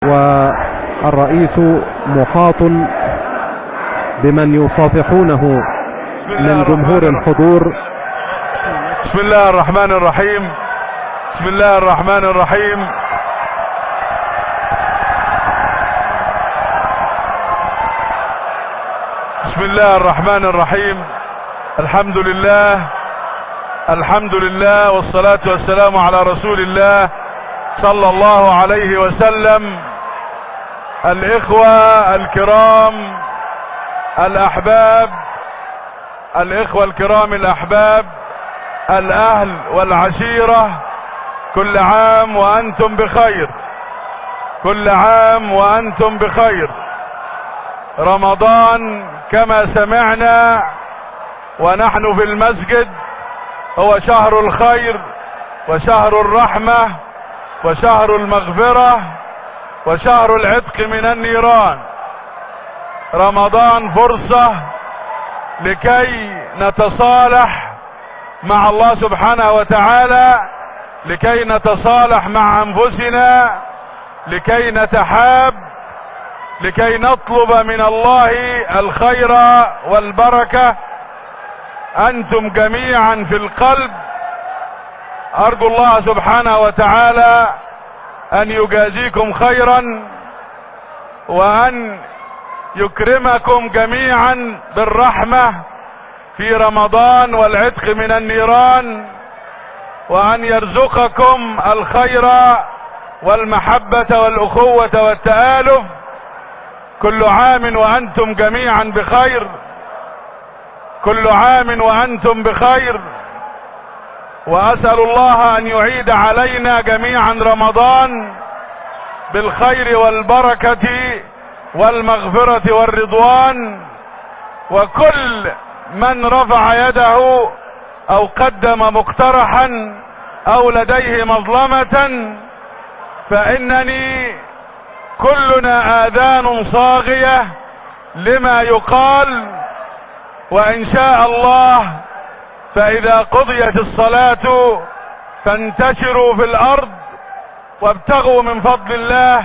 والرئيس محاط بمن يصافحونه من جمهور الحضور. بسم الله الرحمن الرحيم. بسم الله الرحمن الرحيم. بسم الله الرحمن الرحيم. الحمد لله، الحمد لله، والصلاة والسلام على رسول الله صلى الله عليه وسلم. الإخوة الكرام الأحباب، الإخوة الكرام الأحباب، الأهل والعشيرة، كل عام وأنتم بخير، كل عام وأنتم بخير. رمضان كما سمعنا ونحن في المسجد هو شهر الخير وشهر الرحمة وشهر المغفرة وشهر العتق من النيران. رمضان فرصة لكي نتصالح مع الله سبحانه وتعالى، لكي نتصالح مع أنفسنا، لكي نتحاب، لكي نطلب من الله الخير والبركة. أنتم جميعا في القلب، أرجو الله سبحانه وتعالى أن يجازيكم خيرا وأن يكرمكم جميعا بالرحمة في رمضان والعتق من النيران، وأن يرزقكم الخير والمحبة والأخوة والتآلف. كل عام وأنتم جميعا بخير، كل عام وأنتم بخير. وأسأل الله أن يعيد علينا جميعا رمضان بالخير والبركة والمغفرة والرضوان. وكل من رفع يده أو قدم مقترحا أو لديه مظلمة فإنني كلنا آذان صاغية لما يقال، وإن شاء الله فإذا قضيت الصلاة فانتشروا في الأرض وابتغوا من فضل الله